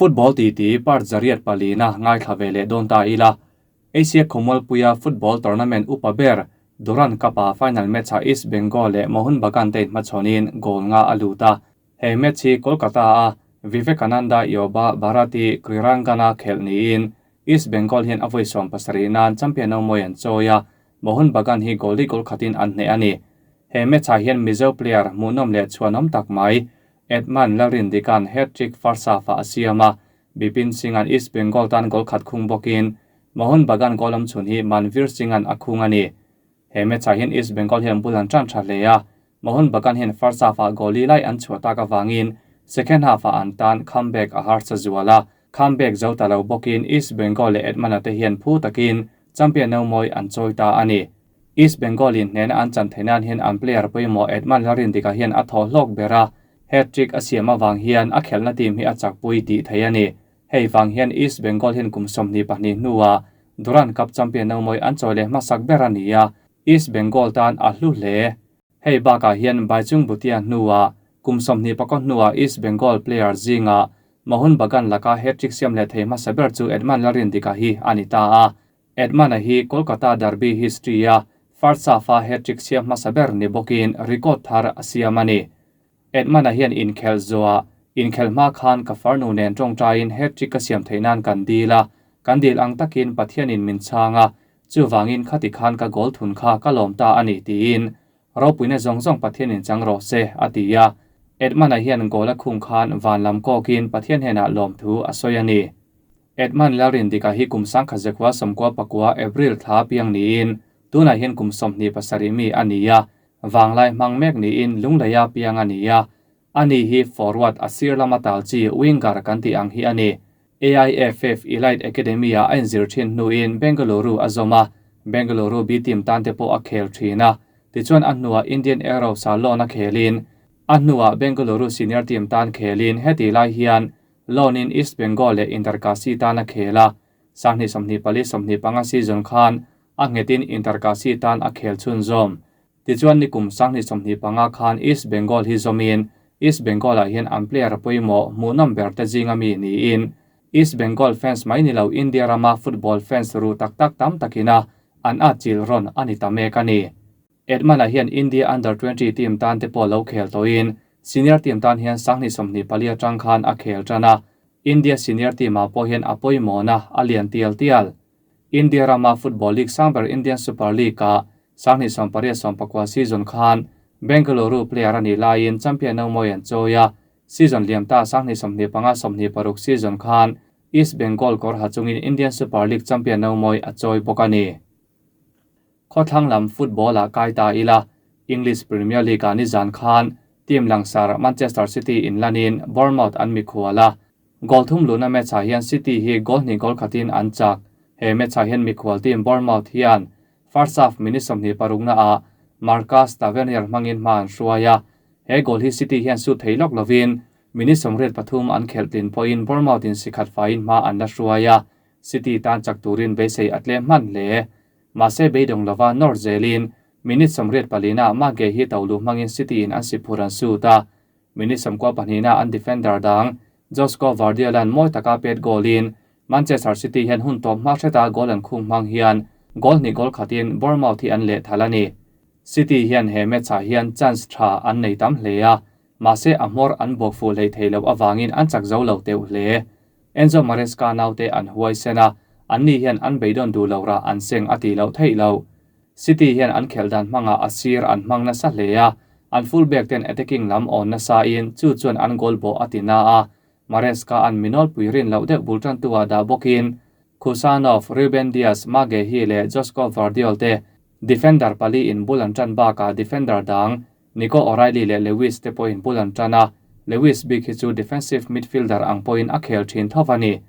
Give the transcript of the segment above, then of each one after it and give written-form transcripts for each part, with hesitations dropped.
Football titi part 804 ngaithla ve leh dawn ta ila. Asia khawmualpuia football tournament upa ber Durand Cup-a final match-ah East Bengal leh Mohun Bagan te inhmachhawnin goal nga a lut a. He match hi Kolkata-a Vivekananda Yuba Bharati Krirangan-a khelh niin East Bengal hian a vawi 70 nan champion no mawi an chawi a, Mohun Bagan hi goal li goal khatin an hneh a ni. He match-ah hian Mizo player hmuhnawm leh chhuanawm tak mai Edmund Lalrindikan hat-trick first half-ah a siam a, Bipin Singh-a'n East Bengal tan goal khat khung bawkin Mohun Bagan goal awm chhun hi Manvir Singh-a'n a khung a ni. He match-ah hian East Bengal hian bul an tan tha hle a, Mohun Bagan hian first half-ah goal li lai an chhuah tak avangin second half-ah an tan comeback a harsa zual a, comeback zo ta lo bawkin East Bengal leh Edmund-a te hian phu takin champion no mawi an chawi ta a ni. East Bengal in hnena an chan theih nan hian an player pawimawh Edmund Lalrindika hian a thaw hlawk ber a, hat-trick a siam avang hian a khelhna team hi a chakpui tih theih a ni. Hei vang hian East Bengal hian kum 22 hnuah Durand Cup champion no mawi an chawi leh hmasak ber a ni a, East Bengal tan a hlu hle. Hei bakah hian Baichung Bhutia hnuah kum 24 hnuah East Bengal player zinga Mohun Bagan laka hat-trick siam leh thei hmasa ber chu Edmund Lalrindika hi a ni ta a. Edmund-a hi Kolkata derby history-a first half-a hat-trick siam hmasa ber ni bawkin record thar a siam a ni. Edmund-a hian inkhelh zuah inkhelh hma khan ka farnu nen tawngtaiin hat-trick ka siam theih nan kan dil a, kan dil ang takin Pathianin min chhang a, chuvangin khati khan ka goal thun kha ka lawm ta a ni tiin ropuina zawng zawng Pathianin chang rawh se a ti a. Edmund-a hian goal a khung khan van lam kawkin Pathian hnenah lawmthu a sawi a ni. Edmund Lalrindika hi kum 1999 April thla piang niin tunah hian kum 27 mi a ni a, vanglai hmang mek niin lungleia piang a ni a. Ani hi forward a sir lama tal chi winger kan tih ang hi a ni. AIFF Elite Academy-a a inzir thin hnuin Bengaluru a zawm a, Bengaluru B team tan te pawh a khel thin a. Tichuan a hnuah Indian Arrows-a loan a khelin a hnuah Bengaluru senior team tan khelin heti lai hian loan-in East Bengal leh Inter Kashi tan a khel a, 2024-25 season khan a nghetin Inter Kashi tan a khel chhun zawm. Tichuan nikum 2025 khan East Bengal hi zawmin East Bengal-ah hian an player pawimawh hmuhnawm ber te zinga mi niin East Bengal fans mai ni lo India rama football fans ru tak tak tam takina an a chil rawn a ni ta mek a ni. Edmund-a hian India Under 20 team tan te pawh lo khel tawhin senior team tan hian 2024 atang khan a khel tan a, India senior team-ah pawh hian a pawimawh na a lian tial tial. India rama Football League sangber Indian Super League-ah 2018-19 season khan Bengaluru player a ni laiin champion no mawi an chawi a, season liam ta 2025-26 season khan East Bengal kawr ha chungin Indian Super League champion no mawi a chawi bawk a ni. Khawthlang lam football-ah kai ta ila English Premier League-ah ni zan khan team langsar Manchester City in lanin Bournemouth an mikhual a, goal thum luna match-ah hian City hi goal hnih goal khatin an chak. He match-ah hian mikhual team Bournemouth hian first half minute 26 na-ah Marcus Tavernier hmangin hma an hruai a. He goal hi City hian su thei lawk lovin minute 33 an khelh tlin pawhin Bournemouth in sikhat faiin hma an la hruai a. City tan chak turin beisei a tlem hman hle. Mahse beidawng lova nawr zelin minute 84 na Mage hi tolu hmangin City in an si phur an sut a. Minute 92 na an defender dang Josko Gvardiol-a'n mawi taka pet goal-in Manchester City hian hun tawp hma hreta goal an khung hmang hian goal hnih goal khatin Bournemouth hi an leh thal a ni. City hian he match-ah hian chance tha an nei tam hle a, mahse a hmawr an bawk fuh hlei thei lo avangin an chak zo lo teuh hle. Enzo Maresca naute an huai sen a, an ni hian an beidawn duh lo ra an seng a ti lo theih lo. City hian an khelh dan hmangah a sir an hmang nasa hle a, an fullback ten attacking lam awn nasa in chu chuan an goal bawh a ti na a. Maresca an minol pui rin loh deuh bul tan tu ah dah bawkin Khusanov, Ruben Dias, Maguehi leh Josko Gvardiol te defender pali in bul an tan bakah defender dang Nico O'Reilly leh Lewis te pawhin bul an tan a, Lewis bik hi chu defensive midfielder ang pawhin a khel thin thova ni.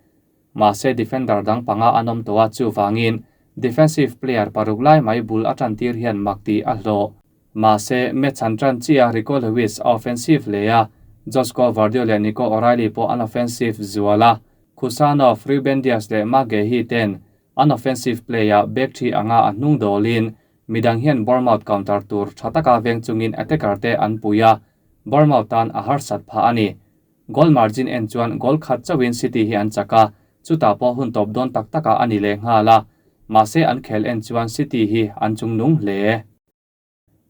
Mahse defender dang panga an awm tawh a chu wangin defensive player paruk lai mai bul a tan tir hian mak ti a hlawh. Mahse match an tan chi a Rico Lewis a offensive le a, Josko Gvardiol leh Nico O'Reilly pawh an offensive zual a, Khusanov, Ruben Dias leh Maguehi ten an offensive play-a back thi anga a hnung dawlin midang hian Bournemouth counter tur tha taka veng chungin attacker te an pui a, Bournemouth tan a harsat pha a ni. Goal margin en chuan goal khat chauhin City hi an chak a, chutah pawh hun tawp dawn tak takah a ni leh nghal a, mahse an khel en chuan City hi an chungnung hle.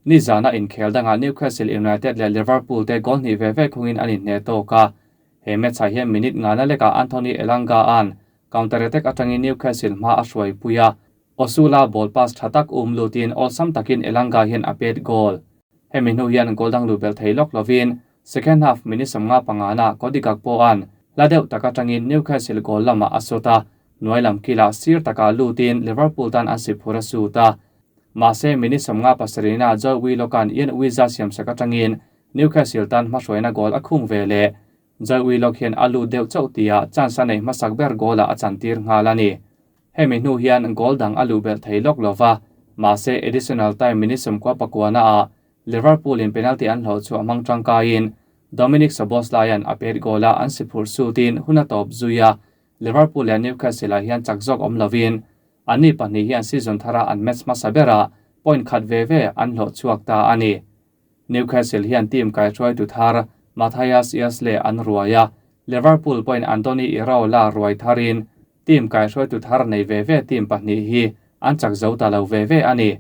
Nizana inkhel dangah Newcastle United leh Liverpool te goal hnih ve ve khungin an inhneh tawk a. He match-ah hian minute ngana lekah Anthony Elanga-a'n counter attack atangin Newcastle hma a hruaipui a. Osula ball pass tha tak um lutin awlsam takin Elanga hian a pet goal. Hemi hnu hian goal dang luh belh thei lawk lovin second half minute 55 na Cody Gakpo-a'n hla deuh tak atangin Newcastle goal lamah a sawt a, hnuai lam kilah sir takah lutin Liverpool tan an si phur a sut a. Mahse, minute 57 na Joe Willock-a'n Ian Wizza siamsak atangin Newcastle tan hmahruaina goal a khung ve leh. Joe Willock hian a lut deuh chauh tia chance a nei hmasak ber goal-ah a chantir nghal a ni. Hemi hnu hian goal dang a luh belh thei lawk lova, mahse additional time minute 99 na-ah Liverpool in penalty an hlawh chu a hmang tangkaiin Dominic Szoboszlai-a'n a pet goal-a an si phurh sutin hun a tawp zui a, Liverpool leh Newcastle-ah hian chak zawk awm lovin anni pahnih hian season thara an match hmasa berah point khat ve ve an hlawh chhuak ta a ni. Newcastle hian team kaihruaitu thar Matthias Jaissle an ruai a, Liverpool point Andoni Iraola ruai tharin team kaihruaitu thar nei ve ve team pahnih hi an chak zo ta lo ve ve a ni.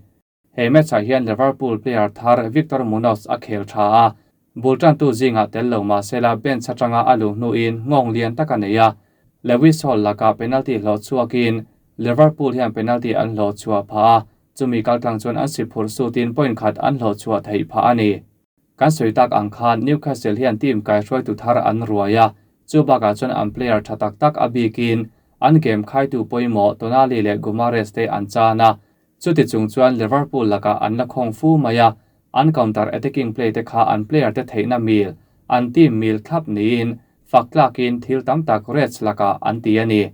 He match-ah hian Liverpool player thar Victor Munoz a khel tha a, bul tantu zingah tel lo mahsela bench atanga a luh hnuin ngawng lian tak a nei a. Lewis Hall laka penalty hlawh chhuakin Liverpool hian penalty an hlawh chhuah phah a, chumi kaltlang chuan an si phurh sutin point khat an hlawh chhuah theih phah a ni. Kan sawi tak ang khan Newcastle hian team kaihruaitu thar an ruai a, chu bakah chuan an player tha tak tak a bikin an game khaitu pawimawh Tonali leh Guimaraes te an chan a, chuti chung chuan Liverpool lakah an la khawng fu mai a, an counter attacking play te kha an player te theihna mil, an team mil thlap niin fak tlakin thil tam tak Reds lakah an ti a ni.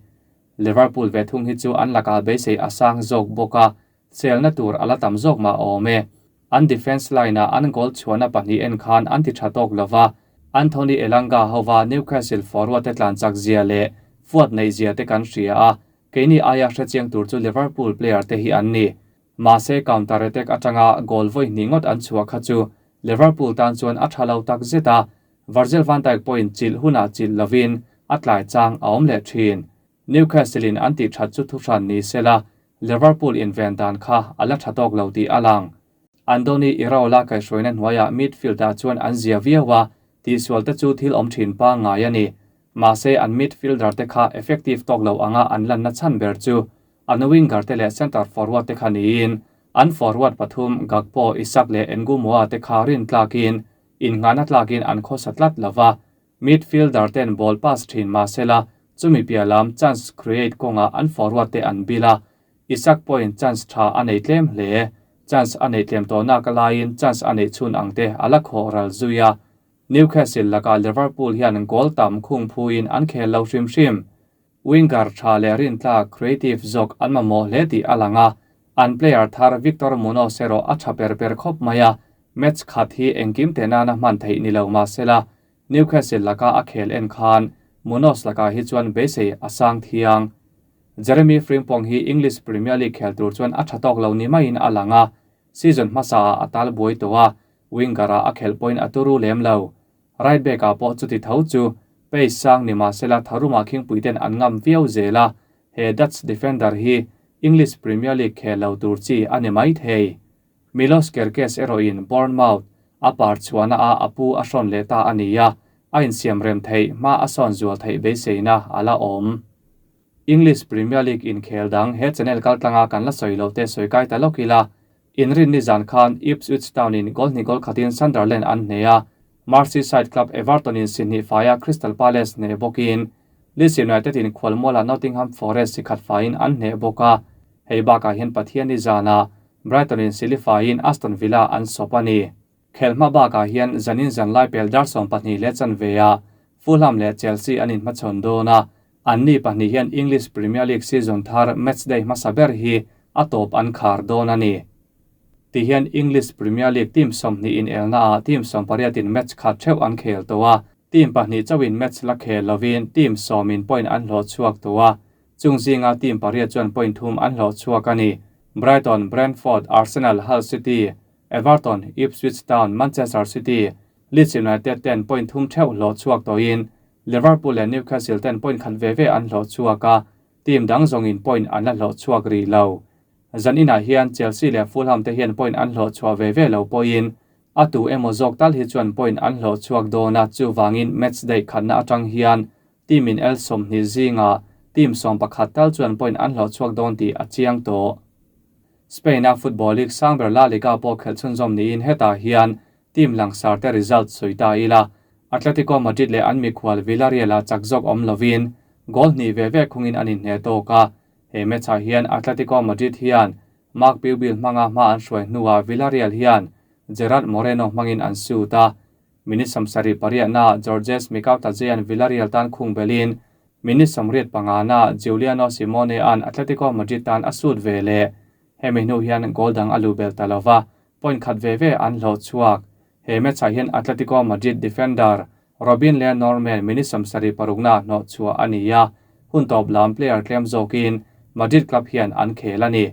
Liverpool ve thung hi chu an lakah beisei a sang zawk bawk a, selna tur ala tam zawk mah awm e. An defense line-a an goal chhuahna pahnih en khan an ti tha tawk lova, Anthony Elanga hova Newcastle forward te tlan chak zia leh fuat nei zia te kan hria a, keini aia hrechiang tur chu Liverpool player te hi an ni. Mahse counter attack atanga goal vawi hnih ngawt an chhuah kha chu Liverpool tan chuan a tha lo tak zet a, Virgil van Dijk pawhin chilh hunah chilh lovin a tlai chang a awm leh thin. Newcastle in an ti that chu thuhran ni sela, Liverpool in ven dan kha a la tha tawk lo tih a lang. Andoni Iraola kaihhruaina hnuaiah midfield-ah chuan an zia viau a, tihsual te chu thil awm thin pa ngai a ni. Mahse an midfielder te kha effective tawk lo anga an lanna chhan ber chu an winger te leh center forward te kha niin an forward pathum Gakpo, Isak leh Ngumoha te kha rin tlakin inngahna tlakin an khawsa tlat lova, midfielder ten ball pass thin mahsela chumi piahlam chance create kawnga an forward te an bil a, Isak point chance tha a nei tlem hle, chance a nei tlem tawh nak laiin chance a nei chhun ang te a la khawh ral zui a. Newcastle laka Liverpool hian goal tam khung phuin an khel lo hrim hrim. Winger tha leh rin tlak creative zawk an mamawh hle tih a lang a, an player thar Victor Munoz erawh a tha per per khawp mai a, match khat hi engkim te nana hman theih ni lo mahsela Newcastle laka a khel en khan Munoz laka hi chuan beisei a sang thiang. Jeremy Frimpong hi English Premier League khel tur chuan a tha tawk lo ni maiin a lang a, season hmasa ah a tal buai tawh a, winger-ah a khelh pawhin a turu lem lo. Right back-ah pawh chuti tho chu pace sang ni mahsela tharumah khingpui ten an ngam viau zel a, he Dutch defender hi English Premier League khel lo tur chi a ni mai thei. Milos Kerkez erawhin Bournemouth a par chhuahna a apu a hrawn leh ta a ni a, a insiam rem theih hma a sawn zual theih beiseina a la awm. English Premier League inkhel dang he channel kaltlanga kan la sawi lo te sawi kai ta lawk ila, inrin ni zan khan Ipswich Town in goal hnih goal khatin Sunderland an hne a, Merseyside club Everton in Sydney faia Crystal Palace hne bawkin Leeds United in khualmuala Nottingham Forest si khat faiin an hne bawk a, hei bakah hian Pathian ni zana Brighton in sili faiin Aston Villa an sawp a ni. Khelhma bakah hian zanin zan lai pel dar 12 leh chanve a, Fulham leh Chelsea an inhmachhawn dawn a, anni pahnih hian English Premier League season thar matchday hmasa ber hi a tawp an khar dawn a ni. Ti hian English Premier League team 20 in elna a team 18 in match khat theuh an khel tawh a, team pahnih chauhin match la khel lovin team 10 in point an hlawh chhuak tawh a, chung zinga team pariat chuan point thum an hlawh chhuak a ni. Brighton, Brentford, Arsenal, Hull City, Everton, Ipswich Town, Manchester City, Leeds United ten point thum theuh hlawh chhuak tawhin. Liverpool leh Newcastle ten point khat ve ve an hlawh chhuak a, team dang zawngin point an la hlawh chhuak rih lo. Zaninah hian Chelsea leh Fulham te hian point an hlawh chhuah ve ve lo pawhin a tu emaw zawk tal hi chuan point an hlawh chhuak dawn a, chuvangin match day khatna atang hian team in el 20 zingah team 11 tal chuan point an hlawh chhuak dawn tih a chiang tawh. Spain-a Football League sangber La Liga pawh khelh chhunzawm niin hetah hian team langsar te result sawi ta ila. Atletico Madrid leh an mikhual Villarreal-a chak zawk awm lovin goal hnih ve ve khungin an inhne tawk a. He match-ah hian Atletico Madrid hian Marc Pubill hmanga hma an hruai hnuah Villarreal hian Gerard Moreno hmangin an shoot a. Minute 78na Georges Mikautadze-an Villarreal tan khung belin minute 85na Giuliano Simeone an Atletico Madrid tan a shoot ve leh. Hemi hnu hian goal dang a lu bel ta lova, point khat ve ve an hlawh chhuak. He match-ah hian Atletico Madrid defender Robin Le Normand minute 76na hnawh chhuah a ni a, hun tawp lam player tlem zawkin Madrid club hian an khel a ni.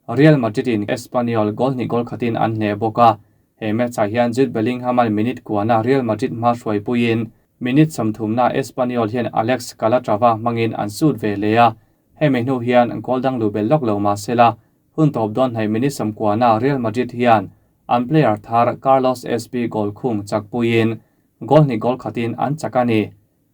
Real Madrid in Espanyol goal hnih goal khatin an hne bawk a. He match-ah hian Jude Bellingham-an minute kuana Real Madrid hma hruai puiin minute 30na Espanyol hian Alex Calatrava hmangin an shoot ve leh a. Hemi hnu hian goal dang lu bel lawk lo mahsela hun tawp dawn hnaih minute 90na Real Madrid hian an player thar Carlos Espi goal khung chak puiin goal hnih goal khatin an chak a ni.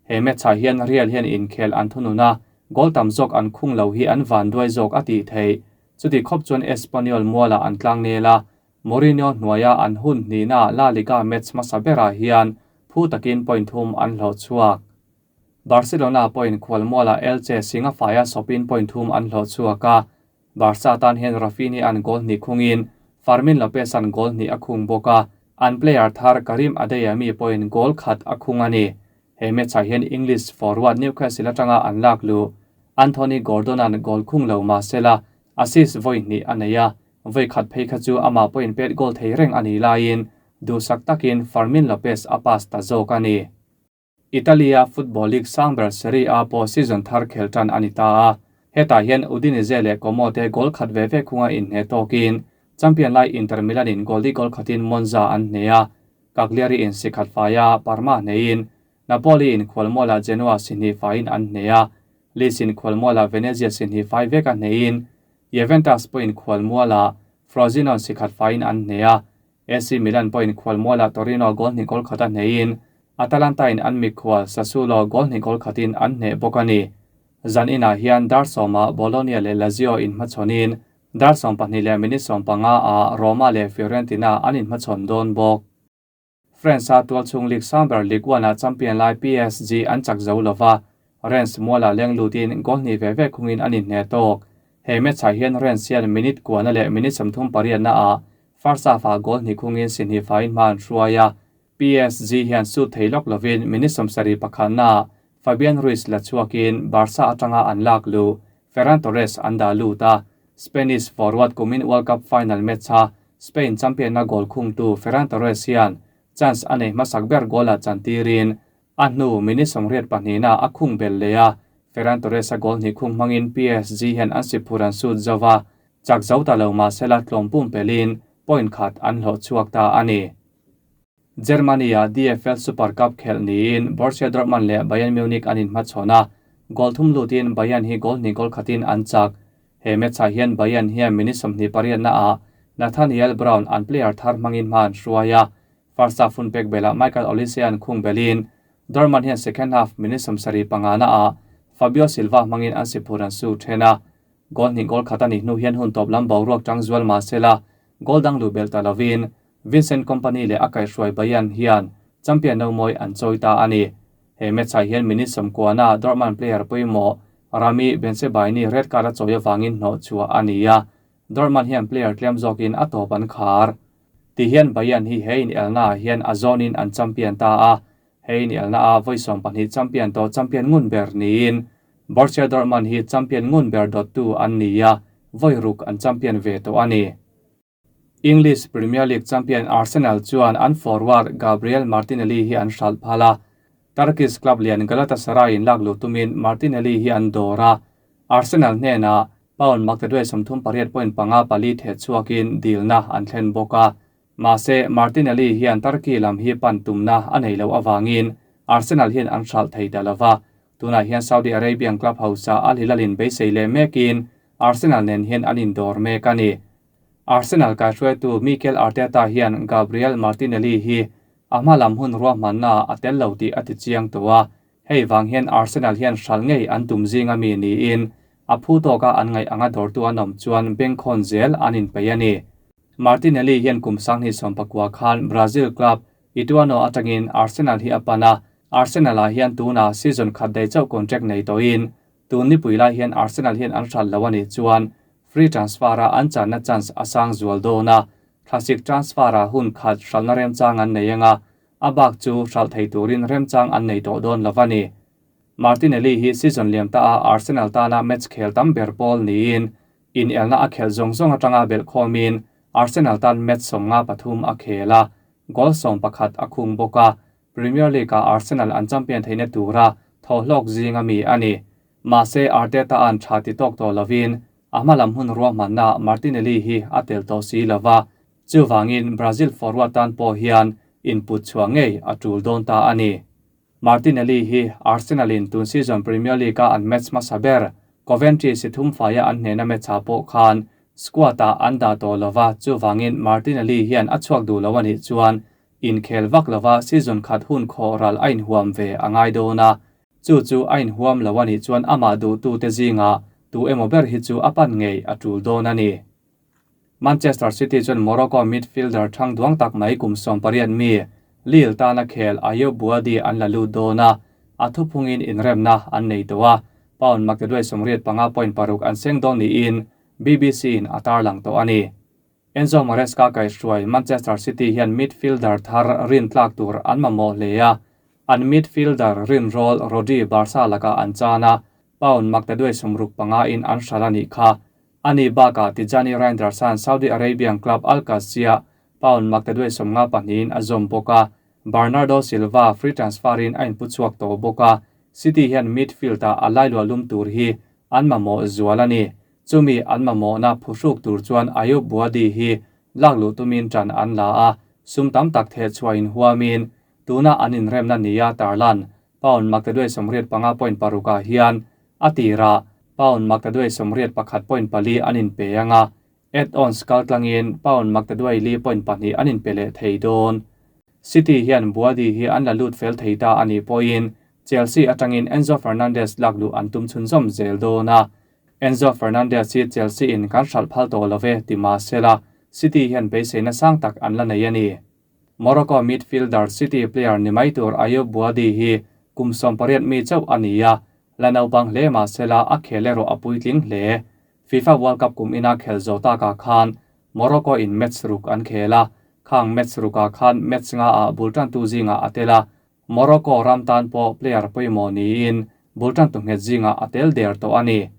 He match-ah hian Real hian inkhel an thununa goal tam zawk an khung lo hi an van duai zawk a tih theih. Chuti khawp chuan Espanyol muala an tlang nel a, Mourinho hnuaia an hun hnihna La Liga match hmasa berah hian phu takin point thum an hlawh chhuak. Barcelona point khual muala Elche singa faia sawpin point thum an hlawh chhuak a. Barca tan hian Rafinha an goal hnih khungin Fermin Lopez an goal hnih a khung bawk a, an player thar Karim Adeyemi pawhin goal khat a khung a ni. He match-ah hian English forward Newcastle atanga an lak lu Anthony Gordon an goal khung lo mahsela assist vawi hnih a nei a, vawi khat phei kha chu amah pawhin pet goal thei reng a ni laiin duhsak takin Fermin Lopez a pass ta zawk a ni. Italia Football League sangber Serie A pawh season thar khel tan a ni ta a. Hetah hian Udinese leh Como te goal khat ve ve khunga inhne tawkin champion lai Inter Milan in goal li goal khatin Monza an hne a. Cagliari in si khat faia Parma hneiin Napoli in khualmuala Genoa si hnih faiin an hne a. Lecce in khualmuala Venezia si hnih fai veka hneiin Juventus pawhin khualmuala Frosinone si khat faiin an hne a. AC Milan pawhin khualmuala Torino goal hnih goal khata hneiin Atalanta in an mikhual Sassuolo goal hnih goal khatin an hne bawk a ni. Zaninah hian dar sawma Bologna leh Lazio inhmachhawnin dar 12 leh minute 15 a Roma leh Fiorentina an inhmachhawn dawn bawk. France-a tualchhung League sangber Ligue 1-ah champion lai PSG an chak zo lova, Rennes muala leng lutin goal hnih ve ve khungin an inhne tawk. He match-ah hian Rennes hian minute kuana leh minute 38 na a first half-ah goal hnih khungin si hnih faiin hma an hruai a. PSG hian shoot thei lawk lovin minute 71 na Fabian Ruiz la chhuakin Barca atanga an lak lu Ferran Torres an dah lut a. Spanish forward kumin World Cup final match-a Spain champion na goal khung tu Ferran Torres hian chance a nei hmasak ber goal a chantirin a hnu minute 82 na a khung bel leh a. Ferran Torres a goal hnih khung hmangin PSG hian an si phur an shoot zova chak zo ta lo mahsela tlawm pum pelin point khat an hlawh chhuak ta a ni. Germany-a DFL Super Cup khelh niin Borussia Dortmund leh Bayern Munich an inhmachhawn a, goal thum lutin Bayern hi goal hnih goal khatin an chak. He match-ah hian Bayern hian minute 28 na a Nathaniel Brown an player thar hmangin hma an hruai a. First half hun pek belah Michael Olise an khung belin Dortmund hian second half minute 75 na a Fabio Silva hmangin an si phur an su then a. Goal hnih goal khat a ni hnu hian hun tawp lam boruak tang zual mahsela goal dang lu bel ta lovin Vincent Kompany leh a kaihhruai Bayern hian champion no mawi an chawi ta a ni. He match-ah hian minute 90 na Dortmund player pawimawh Ramy Bensebaini red card a chawi awangin hnawh chhuah a ni a. Dortmund hian player tlem zawkin a tawp an khar. Ti hian Bayern hi he in elna ah hian a zawnin an champion ta a. He in elna a vawi 12 champion to champion ngun ber niin Borussia Dortmund hi champion ngun ber dawt tu an ni a, vawi ruk an champion ve to a ni. English Premier League champion Arsenal chuan an forward Gabriel Martinelli hi an hral phal a. Turkish club lian Galatasaray in lak lu tumin Martinelli hi an dawr a. Arsenal hnenah pound maktaduai 38.5 pali the chhuakin dilna an thlen bawk a. Mahse Martinelli hian Turkey lam hi pan tumna a nei lo awangin Arsenal hian an hralh thei ta lova. Tunah hian Saudi Arabian club hausa Al Hilal in beisei leh mekin Arsenal nen hian an indawr mek a ni. Arsenal kaihruaitu Mikel Arteta hian Gabriel Martinelli hi a hma lam hun ruahmanna a tel lo tih a ti chiang tawh a, hei vang hian Arsenal hian hralh ngei an tum zing a mi niin a phu tawka an ngaih anga dawrtu an awm chuan bengkhawn zel an inpeih a ni. Martinelli hian kum 2019 khan Brazil club Ituano atangin Arsenal hi a pan a, Arsenal-ah hian tunah season khat daih chauh contract nei tawhin tun nipui lai hian Arsenal hian an hralh lo a nih chuan free transfer-a an channa chance a sang zual dawn a, thlasik transfer-ah hun khat hralhna remchang an nei anga a bak chu hralh thei turin remchang an nei tawh dawn lo a ni. Martinelli hi season liam ta a Arsenal tana match khel tam ber pawl niin inelna a khelh zawng zawng atanga belh khawmin Arsenal tan match 53 a khel a, goal 11 a khung bawk a, Premier League-ah Arsenal an champion theihna tura thawhlawk zinga mi a ni. Mahse Arteta an tha ti tawk tawh lovin a hma lam hun ruahmanna Martinelli hi a tel tawh si lova, chuvangin Brazil forward tan pawh hian input chhuah ngei a tul dawn ta a ni. Martinelli hi Arsenal-in tun season Premier League-a an match hmasa ber Coventry si thum faia an hnehna match-ah pawh khan squad-ah an dah tawh lova, chuvangin Martinelli hian a chhuak duh lo a nih chuan inkhel vak lova season khat hun khawh ral a inhuam ve a ngai dawn a, chu chu a inhuam lo a nih chuan amah duhtute zingah tu emaw ber hi chu a pan ngei a tul dawn a ni. Manchester City chuan Morocco midfielder thang duang tak mai kum 18 mi Lille tana khel Ayyoub Bouaddi an la lut dawn a, a thuphungin inremna an nei tawh a, pound maktaduai 85.6 an seng dawn niin BBC in a tarlang tawh a ni. Enzo Maresca kaihruai Manchester City hian midfielder thar rin tlak tur an mamawh hle a, an midfielder rin rawl Rodri Barca laka an chan a, pound maktaduai 65 in an hralh a nih kha. Ani baka Tijjani Reijnders an Saudi Arabian club Al Qadsiah pound maktaduai 52 in a zawm bawk a, Bernardo Silva free transfer in a inpu chhuak tawh bawk a, City hian midfield-ah a lailuah lum tur hi an mamawh zual a ni. Chumi an mamawhna phuhruk tur chuan Ayyoub Bouaddi hi lakluh tumin tan an la a, sum tam tak theh chhuah in huamin tuna an inremna nia tarlan pound maktaduai 85.6 ah hian a tira pound maktaduai 81.4 an inpe anga, add-ons kaltlangin pound maktaduai 4.2 an inpe leh thei dawn. City hian Bouaddi hi an la lut fel thei ta ani pawhin Chelsea atangin Enzo Fernandez lakluh an tum chhunzawm zel dawn a. Enzo Fernandez hi Chelsea in kan hralh phal tawh love ti mahsela City hian beiseina sang tak an la nei a ni. Morocco midfielder City player ni mai tur Ayyoub Bouaddi hi kum 18 mi chauh a ni a, la naupang hle mahsela a khel erawh a puitling hle. FIFA World Cup kum ina khel zo taka khan Morocco in match ruk an khel a, khang match rukah khan match nga ah bultan tu zinga a tel a, Morocco ram tan pawh player pawimawh niin bultan tu nghet zinga a tel der tawh a ni.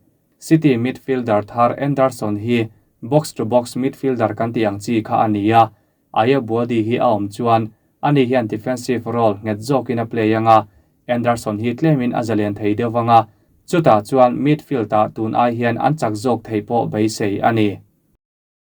City midfielder thar Anderson hi box to box midfielder kan ti ang chi kha a ni a, Ayyoub Bouaddi hi a awm chuan ani hian defensive role nghet zawkin a play anga, Anderson hi tlemin a zalen thei deuh anga, chutah chuan midfield-ah tun ai hian an chak zawk thei pawh beisei a ni.